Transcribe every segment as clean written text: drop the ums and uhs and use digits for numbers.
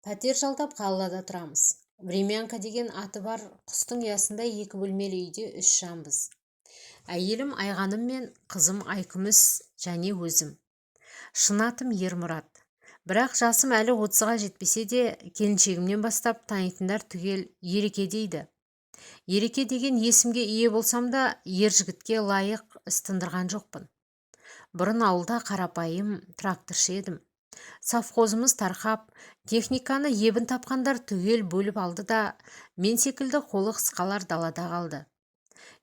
Пәтер жалдап, қалада тұрамыз. Времянка деген аты бар құстың ұясындай екі бөлмелі үйде үш жанбыз: әйелім Айғаным мен қызым Айкүміс және өзім. Шын атым Ермұрат. Бірақ жасым әлі 30-ға жетпесе де, келіншегімнен бастап танитындар түгел Ереке дейді. Ереке деген есімге ие болсам да, ер жігітке лайық іс тындырған жоқпын. Бұрын ауылда қарапайым тракторшы едім. Совхозымыз тарқап, техниканы ебін тапқандар түгел бөліп алды да, мен секілді қолы қысқалар далада қалды.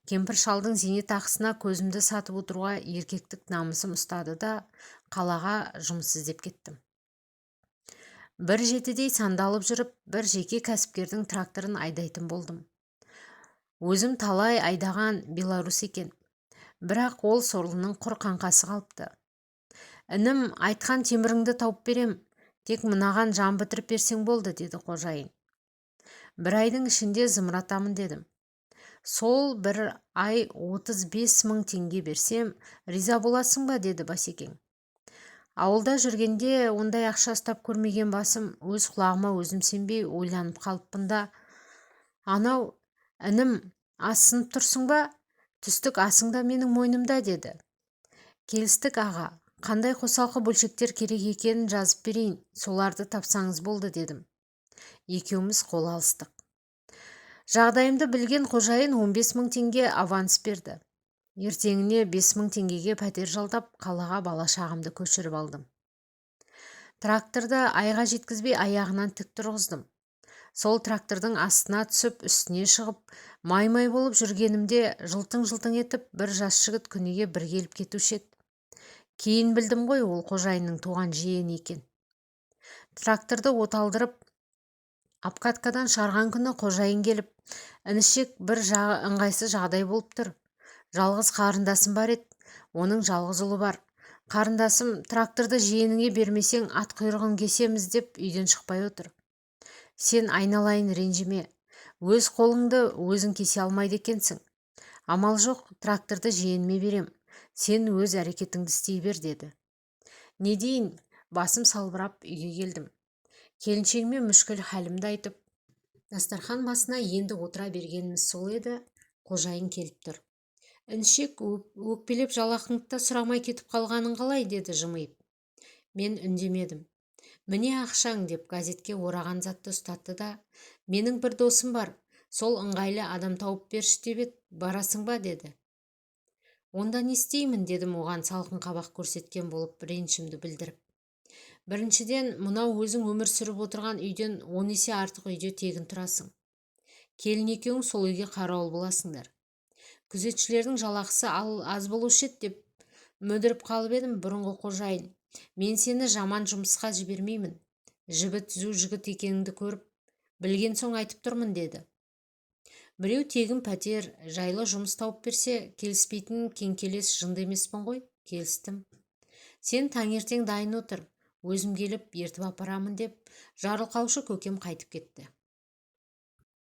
Кемпір шалдың зейнетақысына көзімді сатып отыруға еркектік намысым ұстады да, қалаға жұмыс іздеп кеттім. Бір жетідей сандалып жүріп, бір жеке кәсіпкердің тракторын айдайтын болдым. Өзім талай айдаған «Беларусь» екен. Бірақ ол сорлының құр қаңқасы қалыпты. «Інім, айтқан теміріңді тауып берем, тек мынаған жан бітіріп берсең болды», – деді қожайын. «Бір айдың ішінде зымыратамын», – дедім. «Сол бір ай 35 000 теңге берсем, риза боласың ба?» – деді Басекең. Ауылда жүргенде ондай ақша ұстап көрмеген басым өз құлағыма өзім сенбей ойланып қалыппын да. Анау: «Інім, азсынып тұрсың ба? Түстік асың да менің мойнымда», – деді. «Келістік, аға. Қандай қосалқы бөлшектер керек екенін жазып берейін, соларды тапсаңыз болды», – дедім. Екеуміз қол алыстық. Жағдайымды білген қожайын 15 мың теңге аванс берді. Ертеңіне 5 мың теңгеге пәтер жалдап, қалаға бала-шағамды көшіріп алдым. Тракторды айға жеткізбей аяғынан тік тұрғыздым. Сол трактордың астына түсіп, үстіне шығып, май-май болып жүргенімде жылтың-жылтың етіп бір жас жігіт күніге бір келіп кетуші еді. Кейін білдім ғой, ол қожайынның туған жиені екен. Тракторды оталдырып, обкаткадан шығарған күні қожайын келіп: «Інішек, бір жағы ыңғайсыз жағдай болып тұр. Жалғыз қарындасым бар еді, оның жалғыз ұлы бар. Қарындасым тракторды жиеніңе бермесең, ат құйрығын кесеміз деп үйден шықпай отыр. Сен, айналайын, ренжіме. Өз қолыңды өзің кесе алмайды екенсің. Амал жоқ, тракторды жиеніме берем. Сен өз әрекетіңді істей бер», – деді. Не дейін, басым салбырап үйге келдім. Келіншегіме мүшкіл халімді айтып, дастархан басына енді отыра бергеніміз сол еді, қожайын келіп тұр. «Інішек, өкпелеп жалақыңды да сұрамай кетіп қалғаның қалай?» – деді жымиып. Мен үндемедім. «Міне ақшаң», – деп газетке ораған затты ұстатты да, «Менің бір досым бар, сол ыңғайлы адам тауып берші деп еді, барасың ба?» – деді. «Онда не істеймін?» – дедім оған салқын қабақ көрсеткен болып ренішімді білдіріп. «Біріншіден, мынау өзің өмір сүріп отырған үйден 10 есе артық үйде тегін тұрасың. Келін екеуің сол үйге қарауыл боласыңдар. Күзетшілердің жалақысы ал аз болушы еді деп мүдіріп қалып едім, бұрынғы қожайын: «Мен сені жаман жұмысқа жібермеймін, жібі түзу жігіт екеніңді көріп білген соң айтып тұрмын», – деді. Біреу тегін пәтер, жайлы жұмыс тауып берсе, келіспейтін кеңкелес жынды емеспін ғой, келістім. Сен таңертең дайын отыр, өзім келіп ертіп апарамын», – деп жарылқаушы көкем қайтып кетті.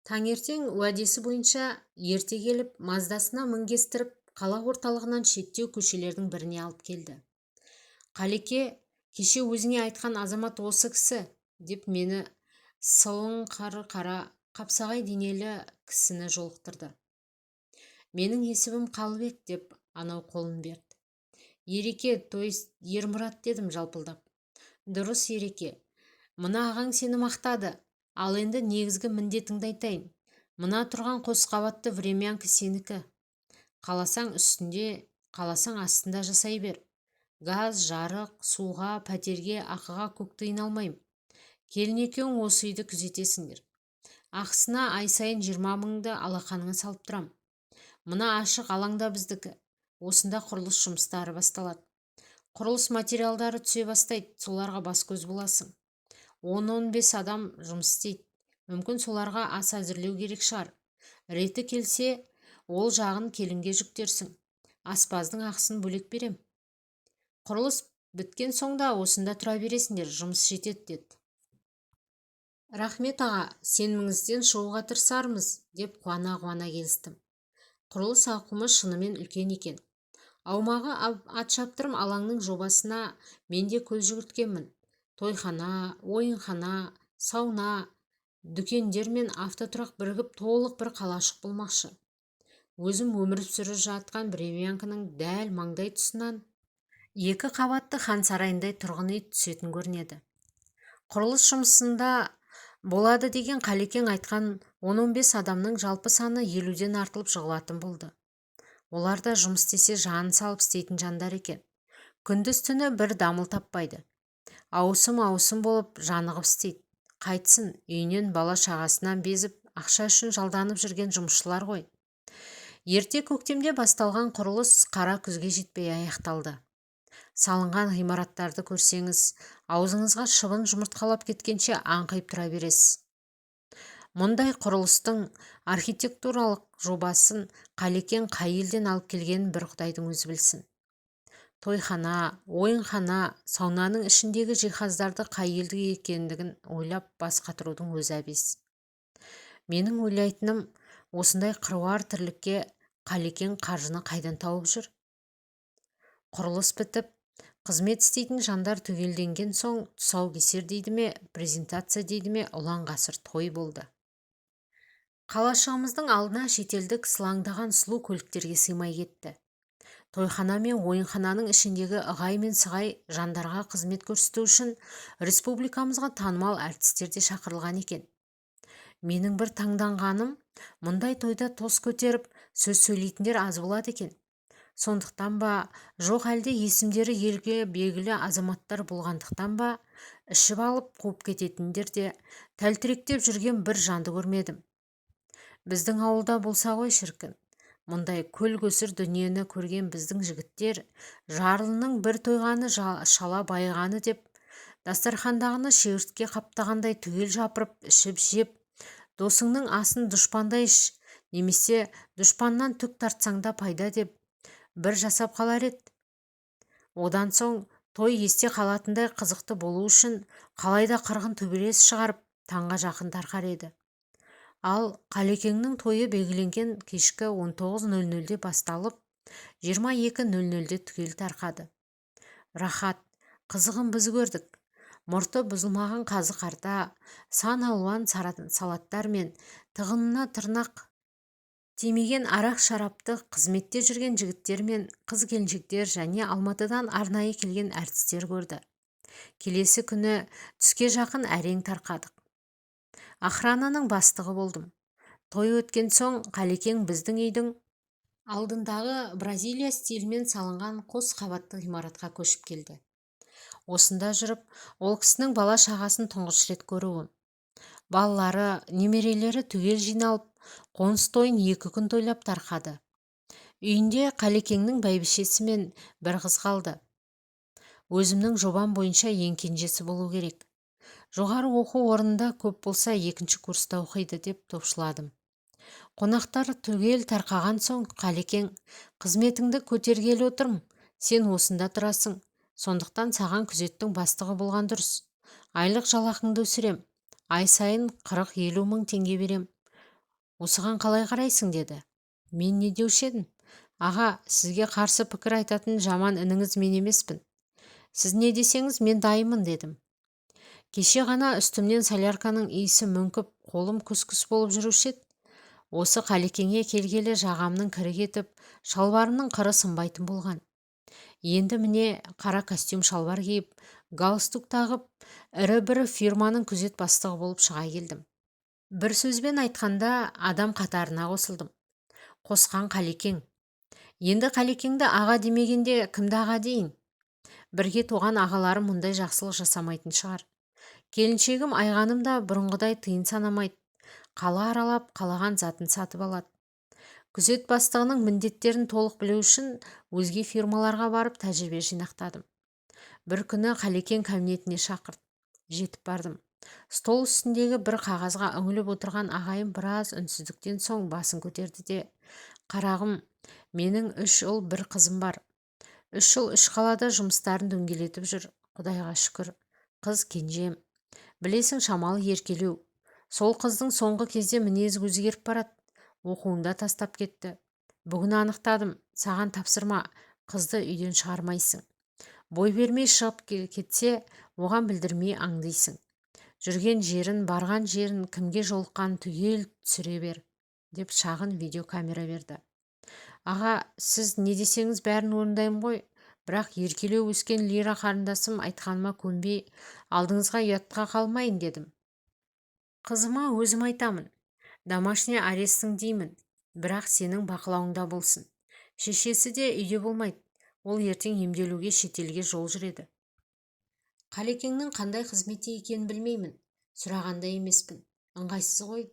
Таңертең уәдесі бойынша ерте келіп, Маздасына мінгестіріп, қала орталығынан шеттеу көшелердің біріне алып келді. «Қалеке, кеше өзіңе айтқан азамат осы кісі», – деп мені сылыңқыр қара, қапсағай денелі кісіні жолықтырды. «Менің есімім Қалыбек», – деп анау қолын берді. «Ереке, то есть Ермұрат», – дедім жалпылдап. «Дұрыс, Ереке. Мына ағаң сені мақтады. Ал енді негізгі міндетіңді айтайын. Мына тұрған қос қабатты времянка сенікі. Қаласаң үстінде, қаласаң астында жасай бер. Газ, жарық, суға, пәтерге ақыға көк тиын алмаймын. Келін екеуің осы үйді күзетесіңдер. Ақысына ай сайын 20 мыңды алақаныңа салып тұрам. Мына ашық алаң да біздікі. Осында құрылыс жұмыстары басталады. Құрылыс материалдары түсе бастайды, соларға бас-көз боласың. 10-15 адам жұмыс істейді. Мүмкін, соларға ас әзірлеу керек шығар. Реті келсе, ол жағын келінге жүктерсің. Аспаздың ақысын бөлек берем. Құрылыс біткен соң да осында тұра бересіңдер, жұмыс жетеді», – деді. «Рахмет, аға, сеніміңізден шығуға тырысармыз», – деп қуана-қуана келістім. Құрылыс ауқымы шынымен үлкен екен. Аумағы ат шаптырым алаңның жобасына мен де көз жүгірткенмін. Тойхана, ойынхана. Сауна, дүкендер мен автотұрақ бірігіп толық бір қалашық болмақшы. Өзім өмір сүріп жатқан Времянканың дәл маңдай тұсынан екі қабатты хан сарайындай тұрғын үй түсетін көрінеді. Құрылыс жұмысында болады деген Қалекең айтқан 10-15 адамның жалпы саны 50-ден артылып жығылатын болды. Олар да жұмыс істесе жанын салып істейтін жандар екен. Күндіз-түні бір дамыл таппайды. Ауысым-ауысым болып жанығып істейді. Қайтсын, үйінен бала-шағасынан безіп, ақша үшін жалданып жүрген жұмысшылар ғой. Ерте көктемде басталған құрылыс қара күзге жетпей аяқталды. Салынған ғимараттарды көрсеңіз, аузыңызға шыбын жұмыртқалап кеткенше аңқиып тұра бересіз. Мұндай құрылыстың архитектуралық жобасын Қалекең қай елден алып келгенін бір Құдайдың өзі білсін. Тойхана, ойынхана, саунаның ішіндегі жиһаздарды қай елдікі екендігін ойлап бас қатырудың өзі әбес. Менің ойлайтыным, осындай қыруар тірлікке Қалекең қаржыны қайдан тауып жүр? Құрылыс бітіп, қызмет істейтін жандар түгелденген соң тұсаукесер дейді ме, презентация дейді ме, ұлан-ғасыр той болды. Қалашығымыздың алдына шетелдік сылаңдаған сұлу көліктерге сыймай кетті. Тойхана мен ойынхананың ішіндегі ығай мен сығай жандарға қызмет көрсету үшін республикамызға танымал әртістер де шақырылған екен. Менің бір таңданғаным, мұндай тойда тос көтеріп, сөз сөйлейтіндер аз болады екен. Сондықтан ба, жоқ әлде есімдері елге белгілі азаматтар болғандықтан ба, ішіп алып қуып кететіндер де тәлтіректеп жүрген бір жанды көрмедім. Біздің ауылда болса ғой шіркін. Мұндай көл-көсір дүниені көрген біздің жігіттер жарлының бір тойғаны шала байығаны деп, дастархандағыны шегіртке қаптағандай түгел жапырып ішіп-жеп, досыңның асын дұшпандай іш, немесе дұшпаннан түк тартсаң да пайда деп бір жасап қалар еді. Одан соң той есте қалатындай қызықты болу үшін қалайда қырғын төбелес шығарып, таңға жақын тарқар еді. Ал Қалекеңнің тойы белгіленген кешкі 19:00-де басталып, 22:00-де түгел тарқады. Рахат, қызығын біз көрдік. Мұрты бұзылмаған қазы қарта, сан алуан салаттар мен тығынына тырнақ тимеген арақ-шарапты қызметте жүрген жігіттер мен қыз-келіншектер және Алматыдан арнайы келген әртістер көрді. Келесі күні түске жақын әрең тарқадық. Охрананың бастығы болдым. Той өткен соң Қалекең біздің үйдің алдындағы Бразилия стилімен салынған қос қабатты ғимаратқа көшіп келді. Осында жүріп, ол кісінің бала-шағасын тұңғыш рет көруім. Балалары, немерелері түгел жиналып, қоныс тойын 2 күн тойлап тарқады. Үйінде Қалекеңнің бәйбішесі мен бір қыз қалды. Өзімнің жобам бойынша ең кенжесі болу керек. Жоғары оқу орнында көп болса 2-ші курста оқиды деп топшыладым. Қонақтар түгел тарқаған соң Қалекең, қызметіңді көтергелі отырмын, сен осында тұрасың, сондықтан саған күзеттің бастығы болған дұрыс. Айлық жалақыңды өсірем, ай сайын 40-50 мың теңге берем. Осыған қалай қарайсың деді. Мен не деуші едім? Аға, сізге қарсы пікір айтатын жаман ініңіз мен емеспін. Сіз не десеңіз, мен дайынмын дедім. Кеше ғана үстімнен солярканың иісі мүңкіп, қолым күс-күс болып жүруші еді. Осы Қалекеңе келгелі жағамның кірі кетіп, шалбарымның қыры сынбайтын болған. Енді міне қара костюм шалбар киіп, галстук тағып, ірі бір фирманың күзет бастығы болып шыға келдім. Бір сөзбен айтқанда адам қатарына қосылдым. Қосқан Қалекең. Енді Қалекеңді аға демегенде кімді аға дейін? Бірге туған ағаларым мұндай жақсылық жасамайтын шығар. Келіншегім Айғаным да бұрынғыдай тиын санамайды. Қала аралап, қалаған затын сатып алады. Күзет бастығының міндеттерін толық білу үшін өзге фирмаларға барып тәжірибе жинақтадым. Бір күні Қалекең кабинетіне шақырды. Жетіп бардым. Стол үстіндегі бір қағазға үңіліп отырған ағайым біраз үнсіздіктен соң басын көтерді де, қарағым, менің 3 ұл, 1 қызым бар. 3 ұл 3 қалада жұмыстарын дөңгелетіп жүр. Құдайға шүкір. Қыз кенжем. Білесің, шамалы еркелеу. Сол қыздың соңғы кезде мінезі өзгеріп барады. Оқуында тастап кетті. Бүгін анықтадым, саған тапсырма, қызды үйден шығармайсың. Бой бермей шығып кетсе, оған білдірмей аңдисың. Жүрген жерін, барған жерін, кімге жолыққанын түгел түсіре бер, деп шағын видеокамера берді. Аға, сіз не десеңіз, бәрін орындаймын ғой, бірақ еркелеу өскен Лира қарындасым айтқаныма көнбей, алдыңызға ұятқа қалмайын, дедім. Қызыма өзім айтамын, домашний арестің деймін, бірақ сенің бақылауыңда болсын. Шешесі де үйде болмайды, ол ертең емделуге шетелге жол жүреді. Қалекеңнің қандай қызметте екенін білмеймін, сұраған да емеспін, ыңғайсыз ғой.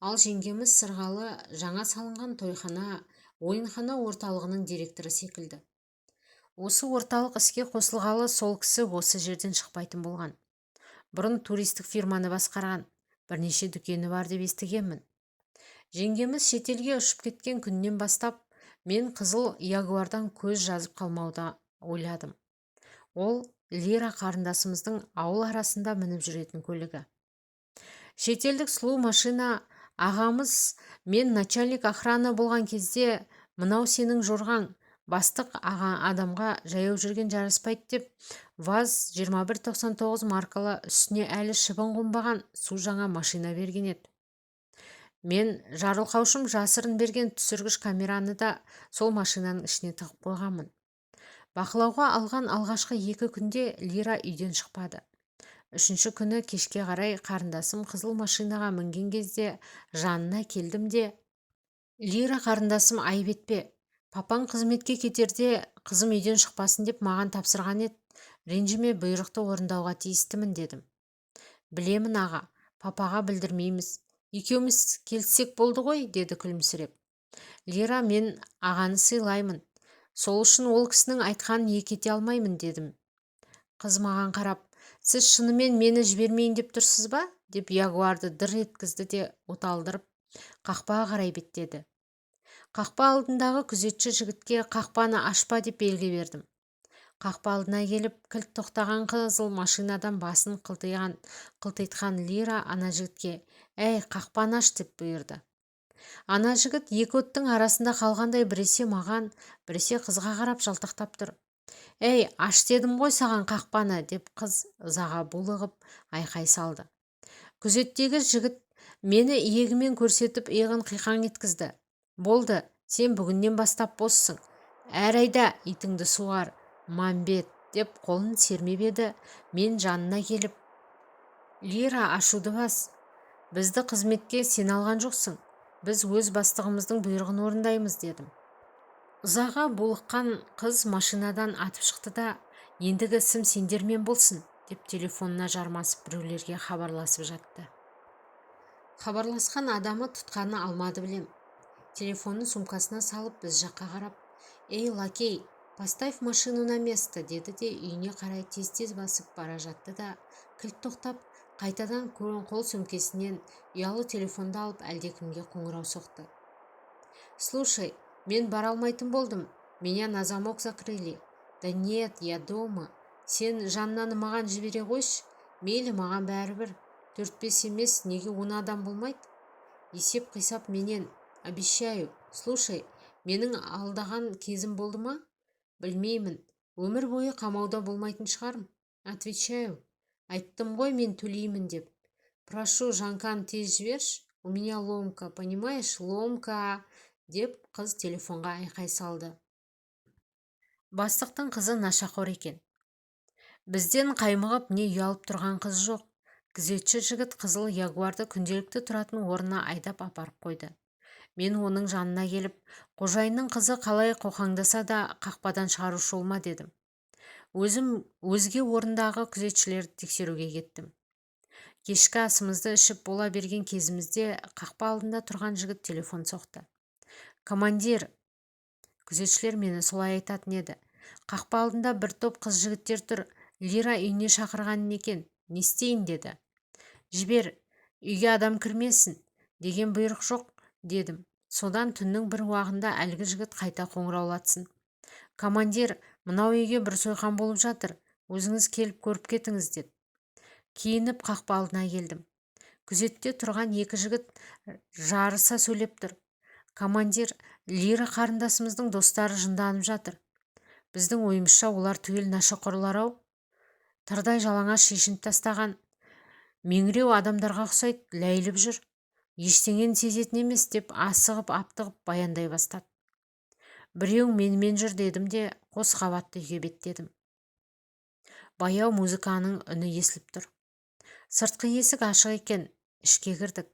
Ал жеңгеміз сырғалы жаңа салынған тойхана, ойынхана орталығының директоры секілді. Осы орталық іске қосылғалы сол кісі осы жерден шықпайтын болған. Бұрын туристік фирманы басқарған, бірнеше дүкені бар деп естігенмін. Жеңгеміз шетелге ұшып кеткен күннен бастап мен қызыл Ягуардан көз жазып қалмауды ойладым. Ол Лира қарындасымыздың ауыл арасында мініп жүретін көлігі. Шетелдік сұлу машина. Ағамыз мен начальник охрана болған кезде, мынау сенің жорғаң, бастық аға адамға жаяу жүрген жараспайды деп, ВАЗ 2199 маркалы, үстіне әлі шыбын қонбаған су жаңа машина берген еді. Мен жарылқаушым жасырын берген түсіргіш камераны да сол машинаның ішіне тығып қойғанмын. Бақылауға алған алғашқы 2 күнде Лира үйден шықпады. Үшінші күні кешке қарай қарындасым қызыл машинаға мінген кезде жанына келдім де, Лира қарындасым, айып етпе, папаң қызметке кетерде қызым үйден шықпасын деп маған тапсырған еді, ренжіме, бұйрықты орындауға тиістімін, дедім. Білемін, аға, папаға білдірмейміз, екеуміз келіссек болды ғой, деді күлімсіреп. Лира, мен ағаны сыйлаймын, сол үшін ол кісінің айтқанын екі ете алмаймын, дедім. Қыз маған қарап, сіз шынымен мені жібермейін деп тұрсыз ба, деп Ягуарды дыр еткізді де оталдырып қақпаға қарай беттеді. Қақпа алдындағы күзетші жігітке қақпаны ашпа деп белгі бердім. Қақпа алдына келіп кілт тоқтаған қызыл машинадан басын қылтитқан Лира ана жігітке, әй, қақпаны аш, деп бұйырды. Ана жігіт екі оттың арасында қалғандай біресе маған, біресе қызға қарап жалтақтап тұр. Әй, аш дедім ғой саған қақпаны, деп қыз ызаға булығып айқай салды. Күзеттегі жігіт мені иегімен көрсетіп иығын қиқаң еткізді. Болды, сен бүгіннен бастап боссың. Әр айда итіңді суғар, Мамбет, деп қолын сермеп еді, мен жанына келіп, Лира, ашуды бас, бізді қызметке сен алған жоқсың, біз өз бастығымыздың бұйрығын орындаймыз, дедім. Ызаға булыққан қыз машинадан атып шықты да, ендігі ісім сендермен болсын, деп телефонына жармасып біреулерге хабарласып жатты. Хабарласқан адамы тұтқаны алмады білем. Телефонын сумкасына салып біз жаққа қарап, ей, лакей, поставь машину на место, деді де үйіне қарай тез-тез басып бара жатты да, кілт тоқтап, қайтадан қол сөмкесінен ұялы телефонды алып әлдекімге қоңырау соқты. Слушай, мен бара алмайтын болдым, меня на замок закрыли. Да нет, я дома. Сен Жаннаны маған жібере қойшы, мейлі, маған бәрібір, 4-5 емес, неге 10 адам болмайды? Есеп қисап менен, обещаю. Слушай, менің алдаған кезім болды ма? Білмеймін, өмір бойы қамауда болмайтын шығармын. Отвечаю. Айттым ғой, мен төлеймін деп. Прошу, Жанканы тез жіберші, у меня ломка, понимаешь, ломка, деп қыз телефонға айқай салды. Бастықтың қызы нашақор екен. Бізден қаймығып не ұялып тұрған қыз жоқ. Күзетші жігіт қызыл Ягуарды күнделікті тұратын орнына айдап апарып қойды. Мен оның жанына келіп, қожайынның қызы қалай қоқаңдаса да қақпадан шығарушы болма, дедім. Өзім өзге орындағы күзетшілерді тексеруге кеттім. Кешкі асымызды ішіп бола берген кезімізде қақпа алдында тұрған жігіт телефон соқты. Командир, күзетшілер мені солай айтатын еді. Қақпа алдында бір топ қыз жігіттер тұр, Лира үйіне шақырған екен, не істейін, деді. Жібер, үйге адам кірмесін деген бұйрық жоқ, дедім. Содан түннің бір уағында әлгі жігіт қайта қоңыраулатсын. Командир, мынау үйге бір сойқан болып жатыр, өзіңіз келіп көріп кетіңіз, деді. Киініп қақпа алдына келдім. Күзетте тұрған екі жігіт жарыса сөйлеп тұр. Командир, Лира қарындасымыздың достары жынданып жатыр. Біздің ойымызша, олар түгел нашақорлар ау. Тырдай жалаңаш шешініп тастаған. Меңіреу адамдарға ұқсайды, ләйліп жүр. Ештеңені сезетін емес, деп асығып-аптығып баяндай бастады. Біреуің менімен жүр, дедім де қос қабатты үйге беттедім. Баяу музыканың үні естіліп тұр. Сыртқы есік ашық екен, ішке кірдік.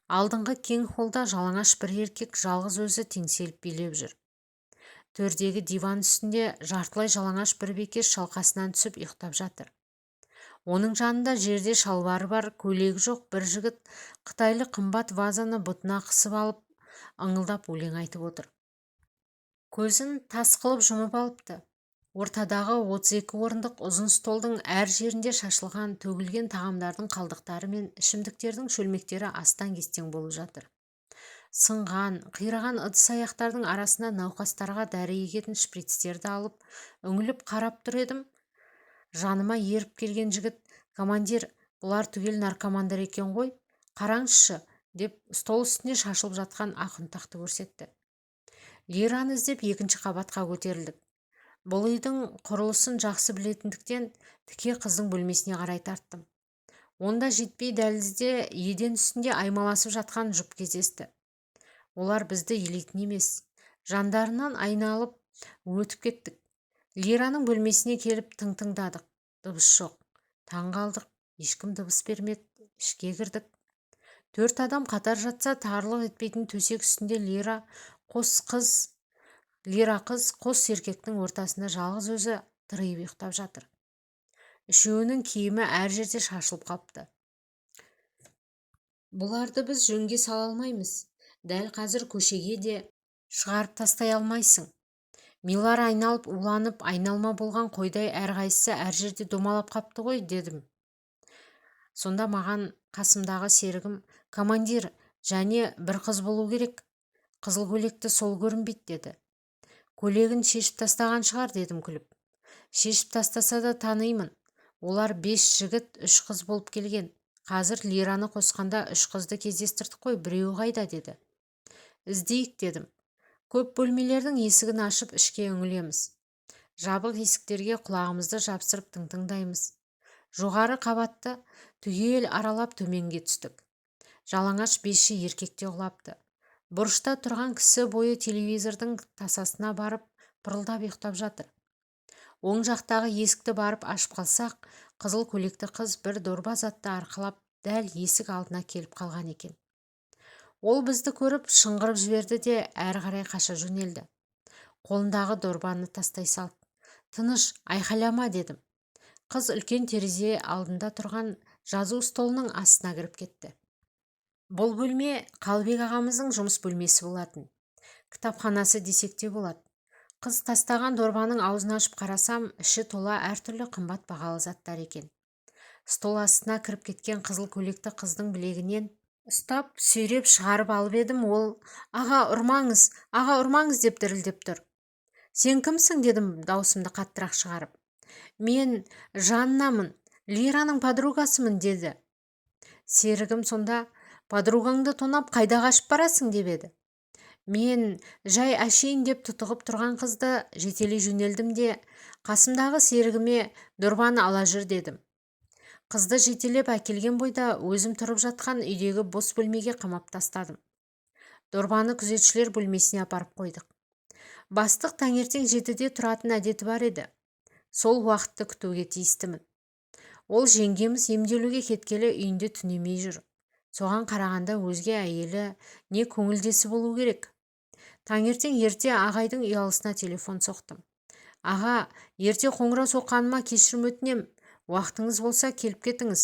Алдыңғы кең холда жалаңаш бір еркек жалғыз өзі теңселіп билеп жүр. Төрдегі диван үстінде жартылай жалаңаш бір бикеш шалқасынан түсіп ұйықтап жатыр. Оның жанында жерде шалбары бар, көйлегі жоқ бір жігіт қытайлық қымбат вазаны бұтына қысып алып, ыңылдап өлең айтып отыр. Көзін тас қылып жұмып алыпты. Ортадағы 32 орындық ұзын столдың әр жерінде шашылған, төгілген тағамдардың қалдықтары мен ішімдіктердің шөлмектері астаң-кестең болып жатыр. Сынған, қираған ыдыс-аяқтардың арасында науқастарға дәрі егетін шприцтерді алып, үңіліп қарап тұр едім, жаныма еріп келген жігіт: «Командир, бұлар түгел наркомандар екен ғой, қараңызшы», деп стол үстінде шашылып жатқан ақ ұнтақты көрсетті. Лираны іздеп екінші қабатқа көтерілдік. Бұл үйдің құрылысын жақсы білетіндіктен тіке қыздың бөлмесіне қарай тарттым. Онда жетпей дәлізде еден үстінде аймаласып жатқан жұп кездесті. Олар бізді елейтін емес. Жандарынан айналып өтіп кеттік. Лираның бөлмесіне келіп тың-тыңдадық. Дыбыс жоқ. Таң қалдық. Ешкім дыбыс бермеді. Ішке кірдік. 4 адам қатар жатса тарлық етпейтін төсек үстінде Лира қыз қос еркектің ортасында жалғыз өзі тыриып ұйықтап жатыр. Үшеуінің киімі әр жерде шашылып қапты. Бұларды біз жөнге сала алмаймыз. Дәл қазір көшеге де шығарып тастай алмайсың. Милар айналып, уланып, айналма болған қойдай әрқайсысы әр жерде домалап қапты ғой, дедім. Сонда маған қасымдағы серігім: «Командир, және бір қыз болу керек. Қызыл көйлекті сол көрінбейді», деді. Көйлегін шешіп тастаған шығар, дедім күліп. Шешіп тастаса да танимын. Олар 5 жігіт, 3 қыз болып келген. Қазір Лираны қосқанда 3 қызды кездестірдік қой, біреуі қайда, деді. Іздейік, дедім. Көп бөлмелердің есігін ашып ішке үңілеміз. Жабық есіктерге құлағымызды жапсырып тың-тыңдаймыз. Жоғары қабатты түгел аралап төменге түстік. Жалаңаш бесші еркек те құлапты. Бұрышта тұрған кісі бойы телевизордың тасасына барып пырылдап ұйықтап жатыр. Оң жақтағы есікті барып ашып қалсақ, қызыл көйлекті қыз бір дорба затты арқалап дәл есік алдына келіп қалған екен. Ол бізді көріп шыңғырып жіберді де әрі қарай қаша жөнелді. Қолындағы дорбаны тастай салды. Тыныш, айқайлама, дедім. Қыз үлкен терезе алдында тұрған жазу столының астына кіріп кетті. Бұл бөлме Қалыбек ағамыздың жұмыс бөлмесі болатын. Кітапханасы десек те болады. Қыз тастаған дорбаның аузын ашып қарасам, іші тола әртүрлі қымбат бағалы заттар екен. Стол астына кіріп кеткен қызыл көйлекті қыздың білегінен ұстап, сүйреп шығарып алып едім, ол: «Аға, ұрмаңыз, аға, ұрмаңыз», деп дірілдеп тұр. Сен кімсің, дедім даусымды қаттырақ шығарып. Мен Жаннамын, Лираның подругасымын, деді. Серігім сонда: «Подругаңды тонап қайда қашып барасың», деп еді. Мен жай әшейін деп тұтығып тұрған қызды жетелей жөнелдім де, қасымдағы серігіме дорбаны ала жүр, дедім. Қызды жетелеп әкелген бойда өзім тұрып жатқан үйдегі бос бөлмеге қамап тастадым. Дорбаны күзетшілер бөлмесіне апарып қойдық. Бастық таңертең 7-де тұратын әдеті бар еді. Сол уақытты күтуге тиістімін. Ол жеңгеміз емделуге кеткелі үйінде түнемей жүр. Соған қарағанда өзге әйелі не көңілдесі болу керек. Таңертең ерте ағайдың ұялысына телефон соқтым. Аға, ерте қоңырау соққаныма кешірім өтінем. Уақытыңыз болса келіп кетіңіз.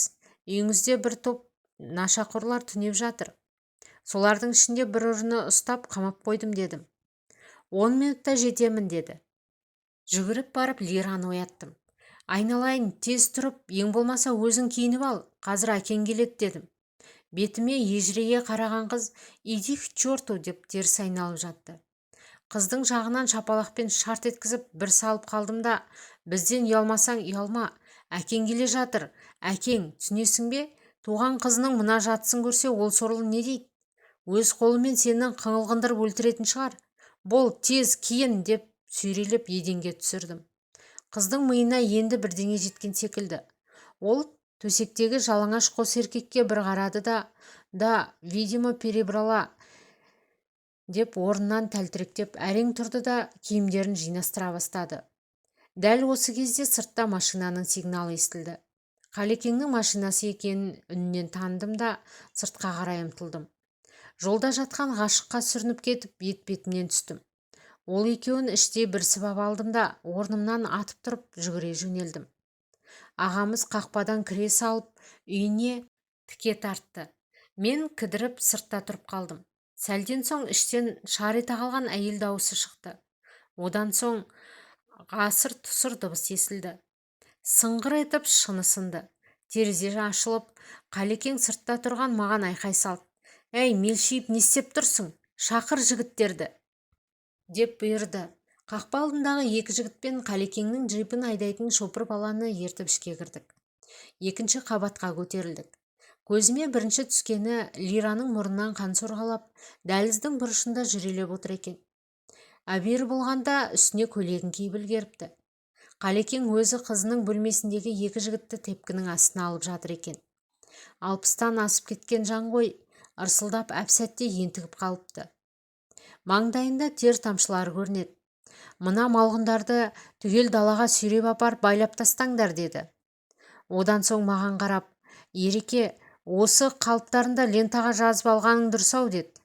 Үйіңізде бір топ нашақорлар түнеп жатыр. Солардың ішінде бір ұрыны ұстап қамап қойдым, дедім. 10 минутта жетемін, деді. Жүгіріп барып Лираны ояттым. Айналайын, тез тұрып, ең болмаса өзің киініп ал, қазір әкең келеді, дедім. Бетіме ежірейе қараған қыз: «Иди к черту», деп теріс айналып жатты. Қыздың жағынан шапалақпен шарт еткізіп бір салып қалдым да, бізден ұялмасаң ұялма, әкең келе жатыр, әкең, түсінесің бе? Туған қызының мына жатысын көрсе, ол сорлы не дейді? Өз қолымен сені қыңылғындырып өлтіретін шығар. Бол, тез киін, деп сүйрелеп еденге түсірдім. Қыздың миына енді бірдеңе жеткен секілді. Ол Төсектегі жалаңаш қос еркекке бір қарады да, «Да, видимо, перебрала», – деп орнынан тәлтіректеп әрең тұрды да, киімдерін жинастыра бастады. Дәл осы кезде сыртта машинаның сигналы естілді. Қалекеңнің машинасы екенін үнінен таныдым да, сыртқа қарай ұмтылдым. Жолда жатқан ғашыққа сүрініп кетіп, етпетімнен түстім. Ол екеуін іштей бір сыбап алдым да, орнымнан атып тұрып, жүгіре жөнелдім. Ағамыз қақпадан кіре салып, үйіне тіке тартты. Мен кідіріп сыртта тұрып қалдым. Сәлден соң іштен шар ете қалған әйел дауысы шықты. Одан соң асыр-тұсыр дыбыс естілді. Сыңғыр етіп шыны сынды. Терезе ашылып, Қалекең сыртта тұрған маған айқай салды: «Әй, мелшиіп не істеп тұрсың? Шақыр жігіттерді!» – деп бұйырды. Қақпа алдындағы екі жігітпен Қалекеңнің джипін айдайтын шопыр баланы ертіп ішке кірдік. Екінші қабатқа көтерілдік. Көзіме бірінші түскені – Лираның мұрнынан қан сорғалап, дәліздің бұрышында жүрелеп отыр екен. Әбүйір болғанда үстіне көйлегін киіп үлгеріпті. Қалекең өзі қызының бөлмесіндегі екі жігітті тепкінің астына алып жатыр екен. 60-тан асып кеткен жан ғой, ырсылдап әп-сәтте ентігіп қалыпты. Маңдайында тер тамшылары көрінеді. «Мына малғұндарды түгел далаға сүйреп апарып байлап тастаңдар», – деді. Одан соң маған қарап: «Ереке, осы қалыптарында лентаға жазып алғаның дұрыс-ау», – деді.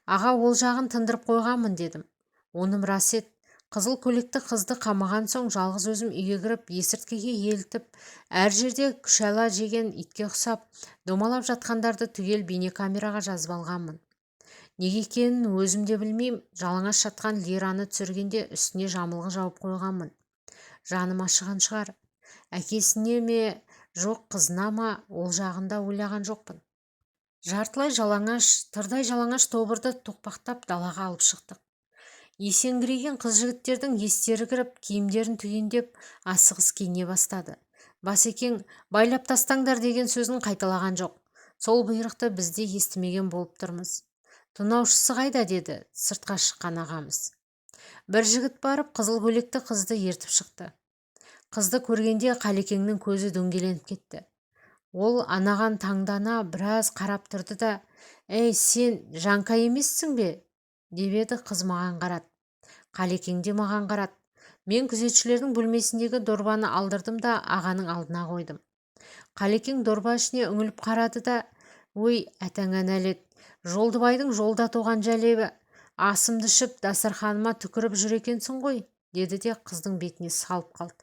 «Аға, ол жағын тындырып қойғанмын», – дедім. Оным рас еді. Қызыл көйлекті қызды қамаған соң, жалғыз өзім үйге кіріп, есірткіге елітіп, әр жерде күшәла жеген итке ұқсап домалап жатқандарды түгел бейнекамераға жазып алғанмын. Неге екенін өзім де білмеймін, жалаңаш жатқан Лираны түсіргенде үстіне жамылғы жауып қойғанмын. Жаным ашыған шығар. Әкесіне ме, жоқ, қызына ма, ол жағын да ойлаған жоқпын. Жартылай жалаңаш, тырдай жалаңаш тобырды тоқпақтап далаға алып шықтық. Есеңгіреген қыз-жігіттердің естері кіріп, киімдерін түгендеп, асығыс киіне бастады. Басекең «байлап тастаңдар» деген сөзін қайталаған жоқ. Сол бұйрықты біз де естімеген болып тұрмыз. «Тонаушысы қайда?» – деді сыртқа шыққан ағамыз. Бір жігіт барып, қызыл көйлекті қызды ертіп шықты. Қызды көргенде Қалекеңнің көзі дөңгеленіп кетті. Ол анаған таңдана біраз қарап тұрды да: «Ей, сен Жанка емессің бе?» – деп еді, қыз маған қарады. Қалекең де маған қарады. Мен күзетшілердің бөлмесіндегі дорбаны алдырдым да, ағаның алдына қойдым. Қалекең дорба ішіне үңіліп қарады да: «Өй, атаңа нәлет, Жолдыбайдың жолда туған жәлебі, асымды ішіп, дастарханыма түкіріп жүр екенсің ғой», – деді де, қыздың бетіне салып қалды.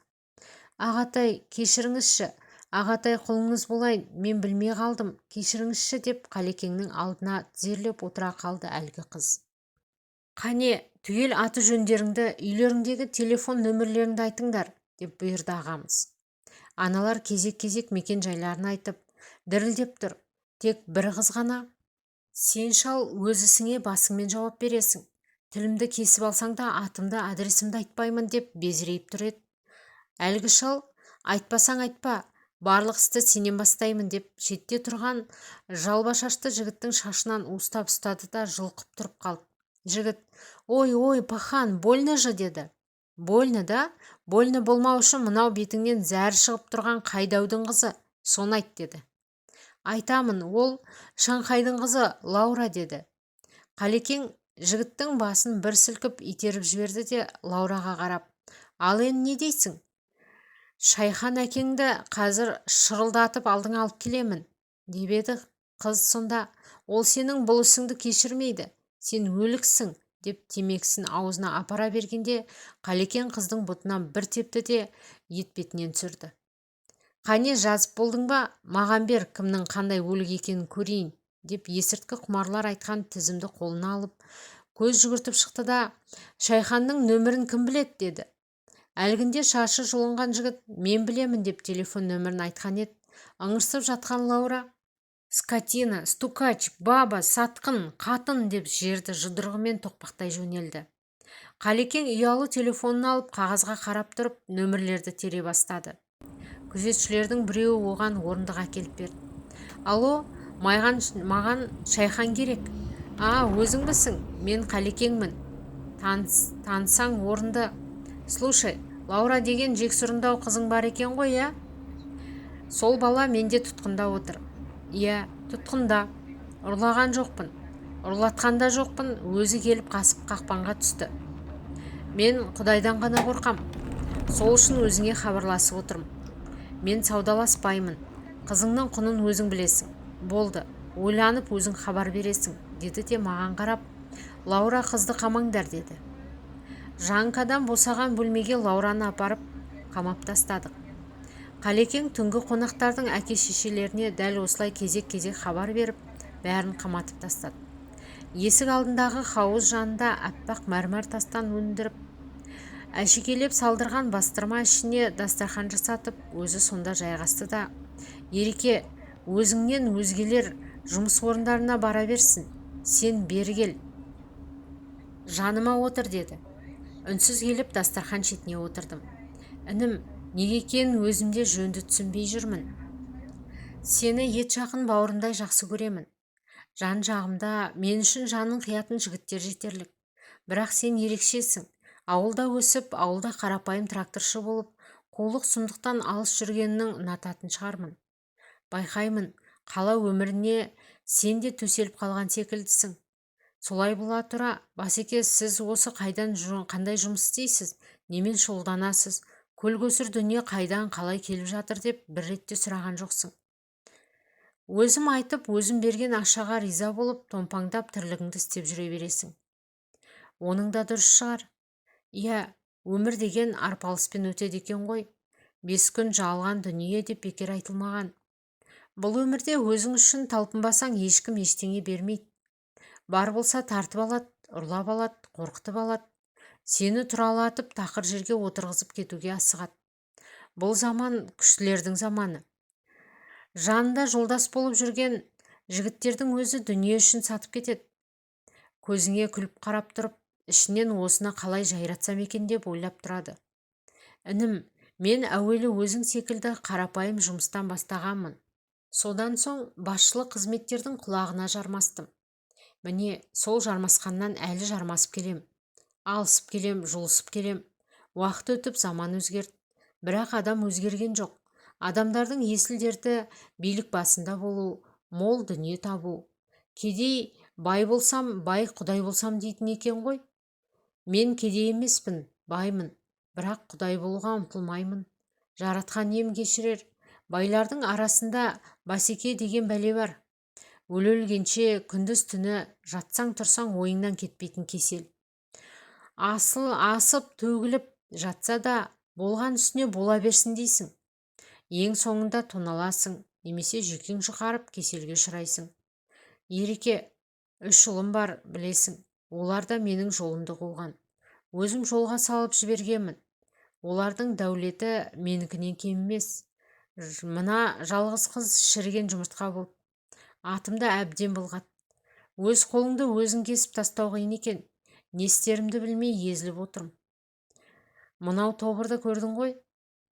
«Ағатай, кешіріңізші, ағатай, құлыңыз болайын, мен білмей қалдым, кешіріңізші», – деп Қалекеңнің алдына тізерлеп отыра қалды әлгі қыз. «Қане, түгел аты жөндеріңді, үйлеріңдегі телефон нөмірлеріңді айтыңдар», – деп бұйырды ағамыз. Аналар кезек-кезек мекен жайларын айтып, дірілдеп тұр. Тек бір қыз ғана: «Сен, шал, өз ісіңе басыңмен жауап бересің. Тілімді кесіп алсаң да, атымды, адресімді айтпаймын», – деп безірейіп тұр еді. Әлгі шал: «Айтпасаң айтпа, барлық істі сенен бастаймын», – деп, шетте тұрған жалба шашты жігіттің шашынан уыстап ұстады да, жұлқып тұрып қалды. Жігіт: «Ой, ой, пахан, больно же», – деді. «Больно да? Больно болмау үшін мынау бетіңнен зәр шығып тұрған қай дәудің қызы, соны айт», – деді. «Айтамын, ол Шанхайдың қызы Лаура», – деді. Қалекең жігіттің басын бір сілкіп итеріп жіберді де, Лаураға қарап: «Ал енді не дейсің? Шайхан әкеңді қазір шырылдатып алдыңа алып келемін», – деп еді, қыз сонда: «Ол сенің бұл ісіңді кешірмейді, сен өліксің», – деп темекісін аузына апара бергенде, Қалекең қыздың бұтынан бір тепті де, етпетінен түсірді. «Қане, жазып болдың ба? Маған бер, кімнің қандай өлік екенін көрейін», – деп, есірткі құмарлар айтқан тізімді қолына алып, көз жүгіртіп шықты да: «Шайханның нөмірін кім біледі?» – деді. Әлгінде шашы жұлынған жігіт «Мен білемін» деп телефон нөмірін айтқан еді, ыңырсып жатқан Лаура: «Скотина, стукач, баба, сатқын, қатын», – деп жерді жұдырығымен тоқпақтай жөнелді. Қалекең ұялы телефонын алып, қағазға қарап тұрып, нөмірлерді тере бастады. Күзетшілердің біреуі оған орындық әкеліп берді. «Алло, маған, маған Шайхан керек». «А, өзіңбісің? Мен Қалекеңмін, танысаң орынды. Слушай, Лаура деген жексұрындау қызың бар екен ғой, иә? Сол бала менде тұтқында отыр. Иә, тұтқында. Ұрлаған жоқпын, ұрлатқан да жоқпын, өзі келіп қасып қақпанға түсті. Мен Құдайдан ғана қорқам. Сол үшін өзіңе хабарласып отырмын. Мен саудаласпаймын. Қызыңның құнын өзің білесің. Болды, ойланып өзің хабар бересің, деді де маған қарап, Лаура қызды қамаңдар, деді. Жанкадан босаған бөлмеге Лаураны апарып қамап тастадық. Қалекең түнгі қонақтардың әке-шешелеріне дәл осылай кезек-кезек хабар беріп, бәрін қаматып тастады. Есік алдындағы хауыз жанында аппақ мәрмәр тастан өндіріп, әшекейлеп салдырған бастырма ішіне дастархан жасатып, өзі сонда жайғасты да, Ереке, өзіңнен өзгелер жұмыс орындарына бара берсін, сен бері кел, жаныма отыр, деді. Үнсіз келіп дастархан шетіне отырдым. Інім, неге екенін өзім де жөнді түсінбей жүрмін. Сені ет жақын бауырымдай жақсы көремін. Жан жағымда мен үшін жанын қиятын жігіттер жетерлік. Бірақ сен ерекшесің. Ауылда өсіп, ауылда қарапайым тракторшы болып, қулық сұмдықтан алыс жүргеннің ұнататын шығармын. Байқаймын, қала өміріне сен де төселіп қалған секілдісің. Солай бола тұра, Басеке, сіз осы қайдан қандай жұмыс істейсіз, немен шұғылданасыз, көл-көсір дүние қайдан қалай келіп жатыр деп бір ретте сұраған жоқсың. Өзім айтып, өзім берген ақшаға риза болып, томпаңдап тірлігіңді істеп жүре бересің. Оның да дұрыс шығар. Иә, өмір деген арпалыспен өтеді екен ғой. 5 күн жалған дүние деп бекер айтылмаған. Бұл өмірде өзің үшін талпынбасаң ешкім ештеңе бермейді. Бар болса тартып алады, ұрлап алады, қорқытып алады. Сені тұралатып тақыр жерге отырғызып кетуге асығады. Бұл заман күштілердің заманы. Жанында жолдас болып жүрген жігіттердің өзі дүние үшін сатып кетеді. Көзіңе күліп қарап тұрып, ішінен осыны қалай жайратсам екен деп ойлап тұрады. Інім, мен әуелі өзің секілді қарапайым жұмыстан бастағанмын. Содан соң басшылық қызметтердің құлағына жармастым. Міне, сол жармасқаннан әлі жармасып келем. Алысып келем, жұлысып келем. Уақыт өтіп, заман өзгерді. Бірақ адам өзгерген жоқ. Адамдардың есіл дерті билік басында болу, мол дүние табу. Кедей бай болсам, бай құдай болсам дейтін екен ғой. Мен кедей емеспін, баймын, бірақ құдай болуға ұмтылмаймын. Жаратқан ем кешірер. Байлардың арасында Басеке деген бәле бар. Өле-өлгенше күндіз түні жатсаң тұрсаң ойыңнан кетпейтін кесел. Асыл асып төгіліп жатса да болған үстіне бола берсін дейсің. Ең соңында тоналасың, немесе жүйкең жұқарып кеселге ұшырайсың. Ереке, 3 ұлым бар, білесің. Олар да менің жолымды қуған. Өзім жолға салып жібергенмін. Олардың дәулеті менікінен кем емес. Мына жалғыз қыз шіріген жұмыртқа болып, атымды әбден былғат. Өз қолыңды өзің кесіп тастау қиын екен. Не істерімді білмей езіліп отырмын. Мынау тобырды көрдің ғой?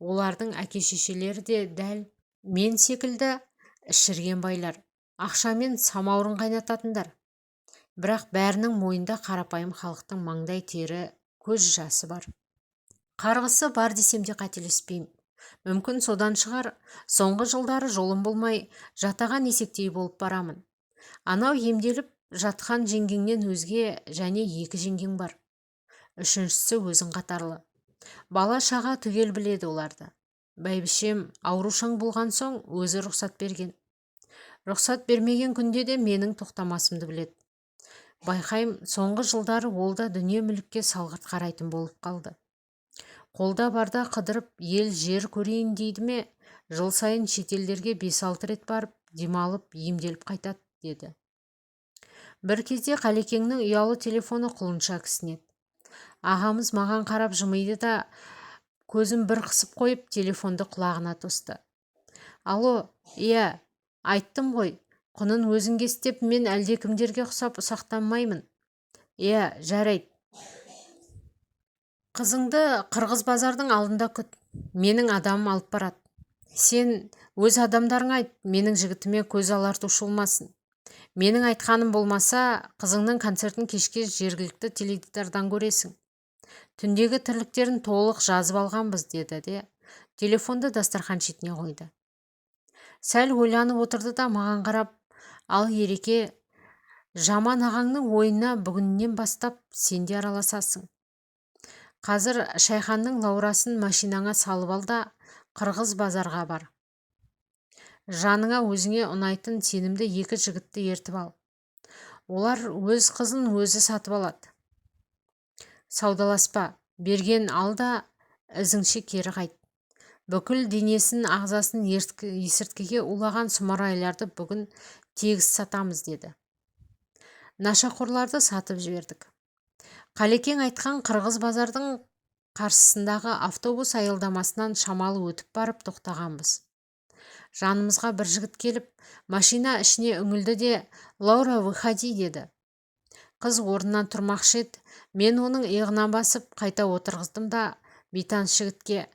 Олардың әке-шешелері де дәл мен секілді ішірген байлар, ақшамен самаурын қайнататындар. Бірақ бәрінің мойнында қарапайым халықтың маңдай тері, көз жасы бар. Қарғысы бар десем де қателеспеймін. Мүмкін содан шығар, соңғы жылдары жолым болмай, жатаған есектей болып барамын. Анау емделіп жатқан жеңгеңнен өзге және 2 жеңгең бар. Үшіншісі өзің қатарлы. Бала шаға түгел біледі оларды. Бәйбішем аурушаң болған соң өзі рұқсат берген. Рұқсат бермеген күнде де менің тоқтамасымды біледі. Байқайым, соңғы жылдары ол да дүние мүлікке салғырт қарайтын болып қалды. Қолда барда қыдырып ел жер көрейін дейді ме, жыл сайын шетелдерге 5-6 рет барып, демалып, емделіп қайтады, деді. Бір кезде Қалекеңнің ұялы телефоны құлынша кісінеді. Ағамыз маған қарап жымиды да, көзін бір қысып қойып, телефонды құлағына тосты. Алло, иә, айттым ғой, құнын өзің кес деп мен әлдекімдерге ұқсап ұсақтанмаймын. Иә, жарайды. Қызыңды Қырғыз базардың алдында күт, менің адамым алып барады. Сен өз адамдарыңа айт, менің жігітіме көз алартушы болмасын. Менің айтқаным болмаса, қызыңның концертін кешке жергілікті теледидардан көресің. Түндегі тірліктерін толық жазып алғанбыз, деді де, телефонды дастархан шетіне қойды. Сәл ойланып отырды да маған қарап, ал Ереке, жаман ағаңның ойына бүгіннен бастап сен де араласасың. Қазір Шайханның Лаурасын машинаңа салып ал да Қырғыз базарға бар. Жаныңа өзіңе ұнайтын сенімді екі жігітті ертіп ал. Олар өз қызын өзі сатып алады. Саудаласпа, берген ал да ізіңше кері қайт. Бүкіл денесін, ағзасын есірткіге улаған сұмырайларды бүгін тегіс сатамыз деді. Нашақорларды сатып жібердік. Қалекең айтқан Қырғыз базардың қарсысындағы автобус аялдамасынан шамалы өтіп барып тоқтағанбыз. Жанымызға бір жігіт келіп, машина ішіне үңілді де, «Лаура, выходи» деді. Қыз орнынан тұрмақшы еді, мен оның иығынан басып қайта отырғыздым да бейтаныс жігітке,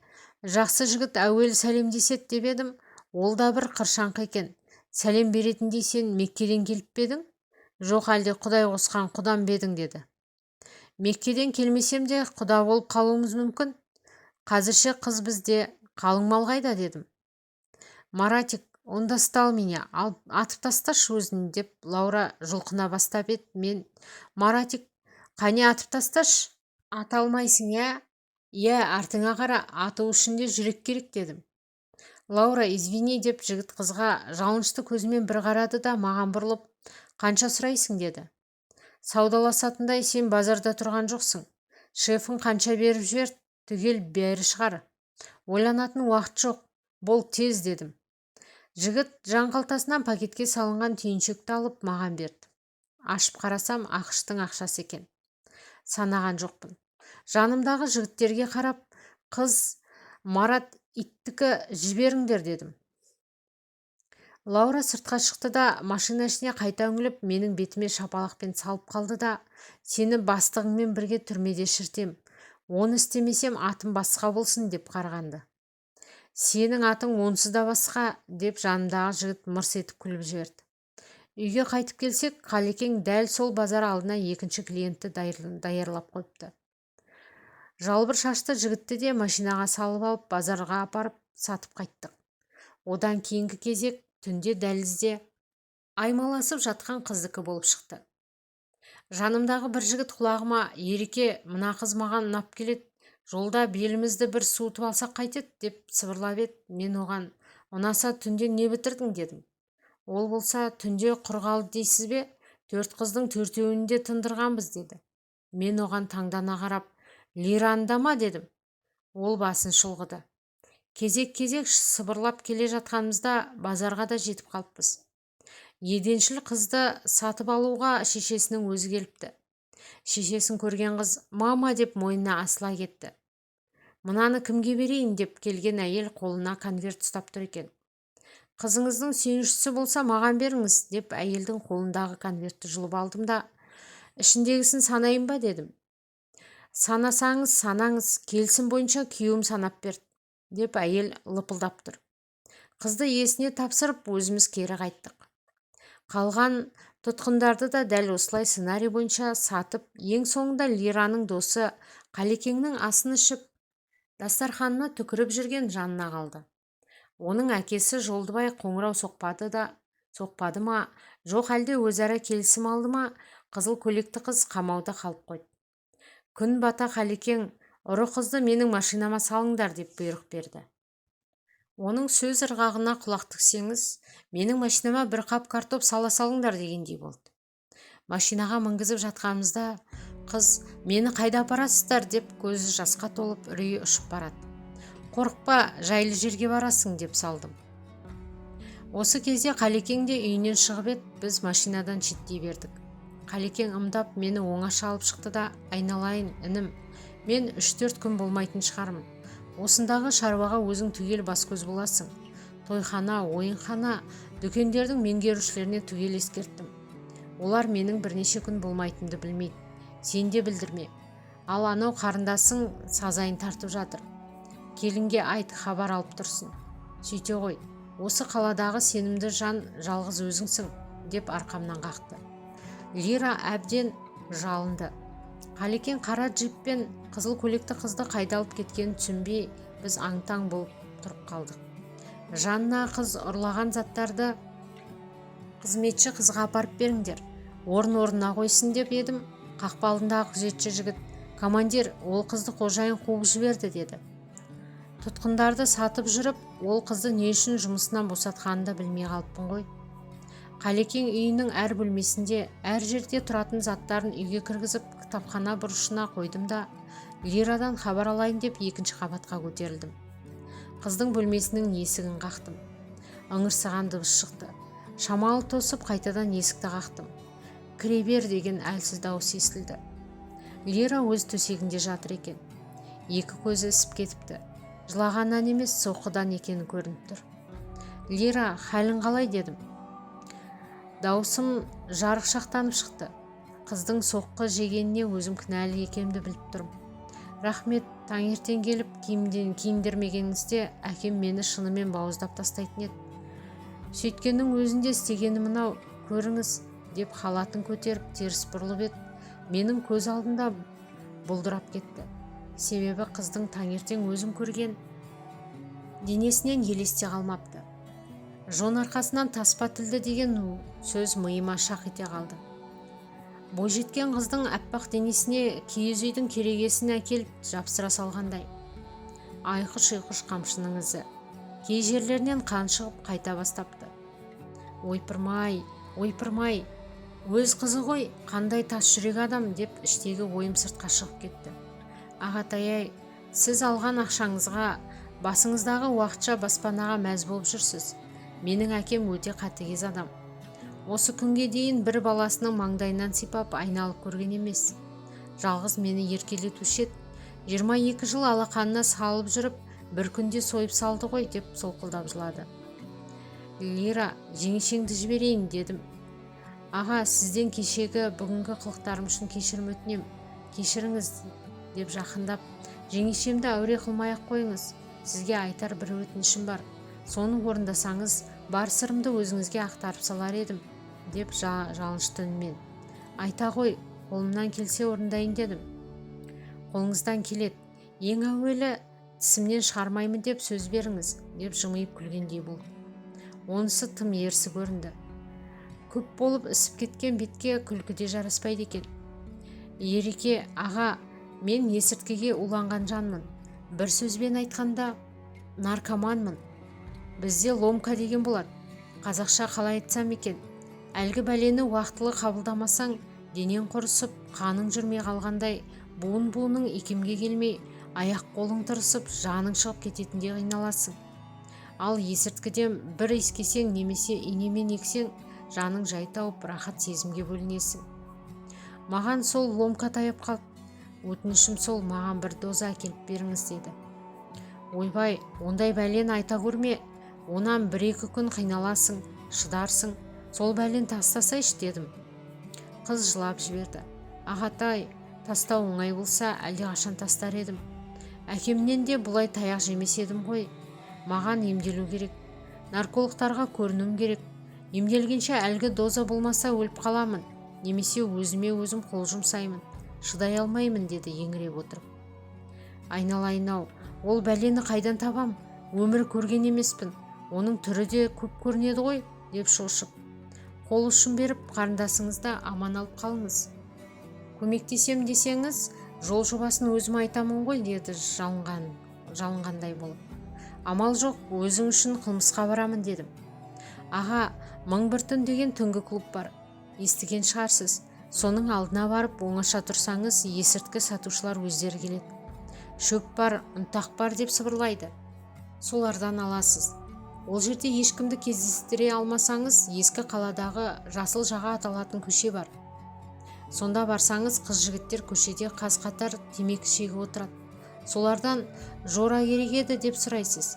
«Жақсы жігіт әуелі сәлемдеседі» деп едім, ол да бір қыршаңқы екен. Сәлем беретіндей сен Меккеден келіп пе едің? Жоқ әлде Құдай қосқан құдам ба едің деді. Меккеден келмесем де құда болып қалуымыз мүмкін. Қазірше қыз бізде, қалың мал қайда дедім. Маратик, он достал меня, атып тасташы өзін деп Лаура жұлқына бастап еді, мен Маратик, қане атып тасташы, ата алмайсың, иә? Иә, артыңа қара, ату үшін де жүрек керек дедім. Лаура, извини деп жігіт қызға жалынышты көзімен бір қарады да маған бұрылып, қанша сұрайсың деді. Саудаласатындай сен базарда тұрған жоқсың. Шефің қанша беріп жібер, түгел бәрі шығар. Ойланатын уақыт жоқ, бол тез дедім. Жігіт жан қалтасынан пакетке салынған түйіншекті алып маған берді. Ашып қарасам, АҚШ-тың ақшасы екен. Санаған жоқпын. Жанымдағы жігіттерге қарап, қыз Марат иттікі жіберіңдер дедім. Лаура сыртқа шықты да машина ішіне қайта үңіліп, менің бетіме шапалақпен салып қалды да, сені бастығыңмен бірге түрмеде шіртем, оны істемесем атым басқа болсын деп қарғанды. Сенің атың онсыз да басқа деп жанымдағы жігіт мырс етіп күліп жіберді. Үйге қайтып келсек, Қалекең дәл сол базар алдына екінші клиентті даярлап қойыпты. Жалбыр шашты жігітті де машинаға салып алып, базарға апарып сатып қайттық. Одан кейінгі кезек түнде дәлізде аймаласып жатқан қыздікі болып шықты. Жанымдағы бір жігіт құлағыма, Ереке, мына қыз маған ұнап келеді, жолда белімізді бір суытып алсақ қайтеді деп сыбырлап еді, мен оған, ұнаса түнде не бітірдің дедім. Ол болса, түнде құр қалды дейсіз бе, 4 қыздың төртеуін де тындырғанбыз деді. Мен оған таңдана қарап, Лиранда ма дедім. Ол басын шұлғыды. Кезек-кезек сыбырлап келе жатқанымызда базарға да жетіп қалыппыз. Еденшіл қызды сатып алуға шешесінің өзі келіпті. Шешесін көрген қыз мама деп мойнына асыла кетті. Мынаны кімге берейін деп келген әйел қолына конверт ұстап тұр екен. Қызыңыздың сүйіншісі болса маған беріңіз деп әйелдің қолындағы конвертті жұлып алдым да, ішіндегісін санайын ба дедім. Санасаңыз санаңыз, келісім бойынша күйеуім санап берді деп әйел лыпылдап тұр. Қызды иесіне тапсырып, өзіміз кері қайттық. Қалған тұтқындарды да дәл осылай сценарий бойынша сатып, ең соңында Лираның досы Қалекеңнің асын ішіп, дастарханына түкіріп жүрген жанына қалды. Оның әкесі Жолдыбай қоңырау соқпады ма, жоқ әлде өзара келісім алды ма, қызыл көйлекті қыз қамауда қалып қойды. Күн бата Қалекең, ұры қызды менің машинама салыңдар деп бұйрық берді. Оның сөз ырғағына құлақ тіксеңіз, менің машинама бір қап картоп сала салыңдар дегендей болды. Машинаға мінгізіп жатқанымызда қыз мені қайда апарасыздар деп көзі жасқа толып үрейі ұшып барады. Қорықпа, жайлы жерге барасың деп салдым. Осы кезде Қалекең де үйінен шығып еді, біз машинадан шеттей бердік. Қалекең ымдап мені оңаша алып шықты да, айналайын, інім, мен 3-4 күн болмайтын шығармын. Осындағы шаруаға өзің түгел бас-көз боласың. Тойхана, ойынхана, дүкендердің меңгерушілеріне түгел ескерттім. Олар менің бірнеше күн болмайтынымды білмейді. Сен де білдірме. Ал анау қарындасың сазайын тартып жатыр. Келінге айт, хабар алып тұрсын. Сөйте ғой, осы қаладағы сенімді жан жалғыз өзіңсің, деп арқамнан қақты. Лира әбден жалынды. Қалекең қара джиппен қызыл көйлекті қызды қайда алып кеткенін түсінбей, біз аң-таң болып тұрып қалдық. Жанна қыз ұрлаған заттарды қызметші қызға апарып беріңдер, орын-орнына қойсын деп едім, қақпа алдындағы күзетші жігіт: «Командир, ол қызды қожайын қуып жіберді», – деді. Тұтқындарды сатып жүріп, ол қызды не үшін жұмысынан босатқанын да білмей қалыппын ғой. Қалекең үйінің әр бөлмесінде, әр жерде тұратын заттарын үйге кіргізіп, кітапхана бұрышына қойдым да, Лирадан хабар алайын деп екінші қабатқа көтерілдім. Қыздың бөлмесінің есігін қақтым. Ыңырсыған дыбыс шықты. Шамалы тосып, қайтадан есікті қақтым. «Кіре бер», – деген әлсіз дауыс естілді. Лира өз төсегінде жатыр екен. Екі көзі ісіп кетіпті. Жылағаннан емес, соққыдан екені көрініп тұр. «Лира, халің қалай?» – дедім. Дауысым жарықшақтанып шықты. Қыздың соққы жегеніне өзім кінәлі екенімді біліп тұрмын. «Рахмет, таңертең келіп киіндірмегеніңізде әкем мені шынымен бауыздап тастайтын еді. Сөйткеннің өзінде істегені мынау, көріңіз», – деп халатын көтеріп теріс бұрылып еді, менің көз алдында бұлдырап кетті. Себебі қыздың таңертең өзім көрген денесінен елес те қалмапты. Жон арқасынан таспа тілді деген сөз миыма шақ ете қалды. Бойжеткен қыздың аппақ денесіне киіз үйдің керегесін әкеліп жапсыра салғандай. Айқыш-ұйқыш қамшының ізі. Кей жерлерінен қан шығып қайта бастапты. Ойпырмай, ойпырмай, өз қызы ғой, қандай тас жүрек адам деп іштегі ойым сыртқа шығып кетті. «Ағатай-ай, сіз алған ақшаңызға, басыңыздағы уақытша баспанаға мәз болып жүрсіз. Менің әкем өте қатыгез адам. Осы күнге дейін бір баласының маңдайынан сипап айналып көрген емес. Жалғыз мені еркелетуші еді. 22 жыл алақанына салып жүріп, бір күнде сойып салды ғой», – деп солқылдап жылады. «Лира, жеңешеңді жіберейін», – дедім. «Аға, сізден кешегі, бүгінгі қылықтарым үшін кешірім өтінем, кешіріңіз», – деп жақындап, «жеңешемді әуре қылмай-ақ қойыңыз. Сізге айтар бір өтінішім бар. Соны орындасаңыз, бар сырымды өзіңізге ақтарып салар едім», – деп жалынышты үнмен. «Айта ғой, қолымнан келсе орындайын», – дедім. «Қолыңыздан келеді. Ең әуелі тісімнен шығармаймын деп сөз беріңіз», – деп жымиып күлгендей болды. Онысы тым ерсі көрінді. Көп болып ісіп кеткен бетке күлкі де жараспайды екен. «Ереке аға, мен есірткіге уланған жанмын. Бір сөзбен айтқанда, наркоманмын. Бізде ломка деген болады. Қазақша қалай айтсам екен? Әлгі бәлені уақытылы қабылдамасаң, денең құрысып, қаның жүрмей қалғандай, буын-буының икемге келмей, аяқ-қолың тырысып, жаның шығып кететіндей қиналасың. Ал есірткіден бір иіскесең немесе инемен ексең, жаның жай тауып, рахат сезімге бөленесің. Маған сол ломка таяп қалды. Өтінішім сол, маған бір доза әкеліп беріңіз», – деді. «Ойбай, ондай бәлені айта көрме. Онан бір-екі күн қиналасың, шыдарсың. Сол бәлені тастасайшы», – дедім. Қыз жылап жіберді. «Ағатай, тастау оңай болса, әлдеқашан тастар едім. Әкемнен де бұлай таяқ жемес едім ғой. Маған емделу керек. Наркологтарға көрінуім керек. Емделгенше әлгі доза болмаса, өліп қаламын немесе өзіме өзім қол жұмсаймын. Шыдай алмаймын», – деді еңіреп отырып. «Айналайын-ау, ол бәлені қайдан табам? Өмір көрген емеспін. Оның түрі де көп көрінеді ғой», – деп шошып. «Қол ұшын беріп, қарындасыңызды аман алып қалыңыз. Көмектесем десеңіз, жол жобасын өзім айтамын ғой», – деді жалынғандай болып. «Амал жоқ, өзің үшін қылмысқа барамын», – дедім. «Аға, «Мың бір түн» деген түнгі клуб бар. Естіген шығарсыз. Соның алдына барып оңаша тұрсаңыз, есірткі сатушылар өздері келеді. Шөп бар, ұнтақ бар деп сыбырлайды. Солардан аласыз. Ол жерде ешкімді кездестіре алмасаңыз, ескі қаладағы Жасыл жаға аталатын көше бар. Сонда барсаңыз, қыз жігіттер көшеде қаз қатар темекі шегіп отырады. Солардан «Жора керек еді» деп сұрайсыз.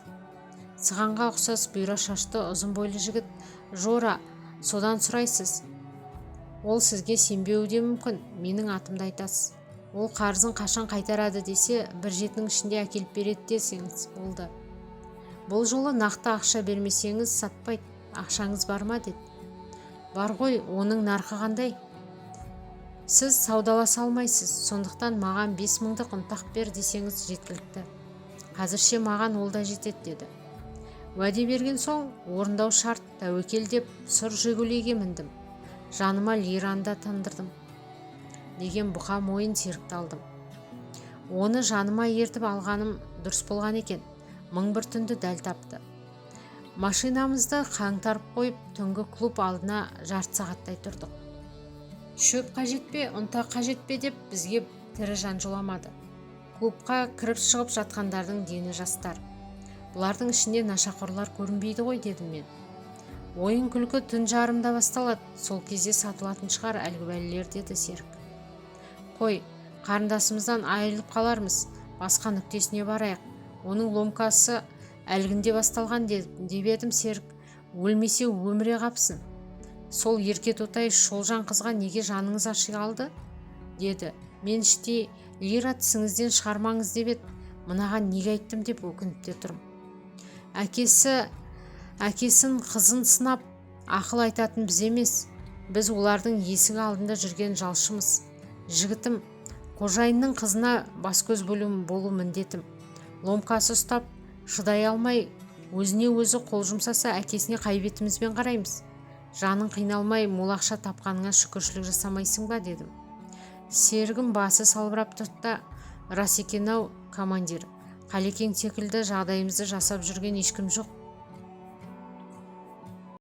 Сығанға ұқсас бұйра шашты ұзын бойлы жігіт Жора, содан сұрайсыз. Ол сізге сенбеуі де мүмкін. Менің атымды айтасыз. Ол қарызын қашан қайтарады десе, бір жетінің ішінде әкеліп береді десеңіз болды. Бұл жолы нақты ақша бермесеңіз, сатпайды. Ақшаңыз бар ма?» – деді. «Бар ғой, оның нарқы қандай?» «Сіз саудаласа алмайсыз, сондықтан маған 5 мыңдық ұнтақ бер десеңіз жеткілікті. Қазірше маған ол да жетеді», – деді. Уәде берген соң орындау шарт, тәуекел деп сұр «Жигулиге» міндім. Жаныма Лираны да тандырдым деген бұқа мойын серікті алдым. Оны жаныма ертіп алғаным дұрыс болған екен, мың бір түнді дәл тапты. Машинамызды қаңтарып қойып, түнгі клуб алдына жарты сағаттай тұрдық. Шөп қажет пе, ұнтақ қажет пе деп бізге тірі жан жоламады. Клубқа кіріп-шығып жатқандардың дені жастар. Бұлардың ішінде нашақорлар көрінбейді ғой, дедім мен. Ойын күлкі түн жарымда басталады, сол кезде сатылатын шығар әлгі бәлелер, деді Серік. Қой, қарындасымыздан айырылып қалармыз, басқа нүктесіне барайық, оның ломкасы әлгінде басталған деп едім, Серік: «Өлмесе өміре қапсын. Сол ерке тотай шолжаң қызға неге жаныңыз аши қалды?» – деді. Мен іштей «Лира, тісіңізден шығармаңыз» деп еді, мынаған неге айттым деп өкініп те тұрмын. Әкесі әкесін, қызын сынап ақыл айтатын біз емес, біз олардың есігі алдында жүрген жалшымыз. Жігітім, қожайынның қызына бас-көз болу міндетім. Ломкасы ұстап, шыдай алмай өзіне өзі қол жұмсаса, әкесіне қай бетімізбен қараймыз? Жаның қиналмай мол ақша тапқаныңа шүкіршілік жасамайсың ба, дедім. Серігім басы салбырап тұрды да: «Рас екен-ау, командир, Қалекең секілді жағдайымызды жасап жүрген ешкім жоқ».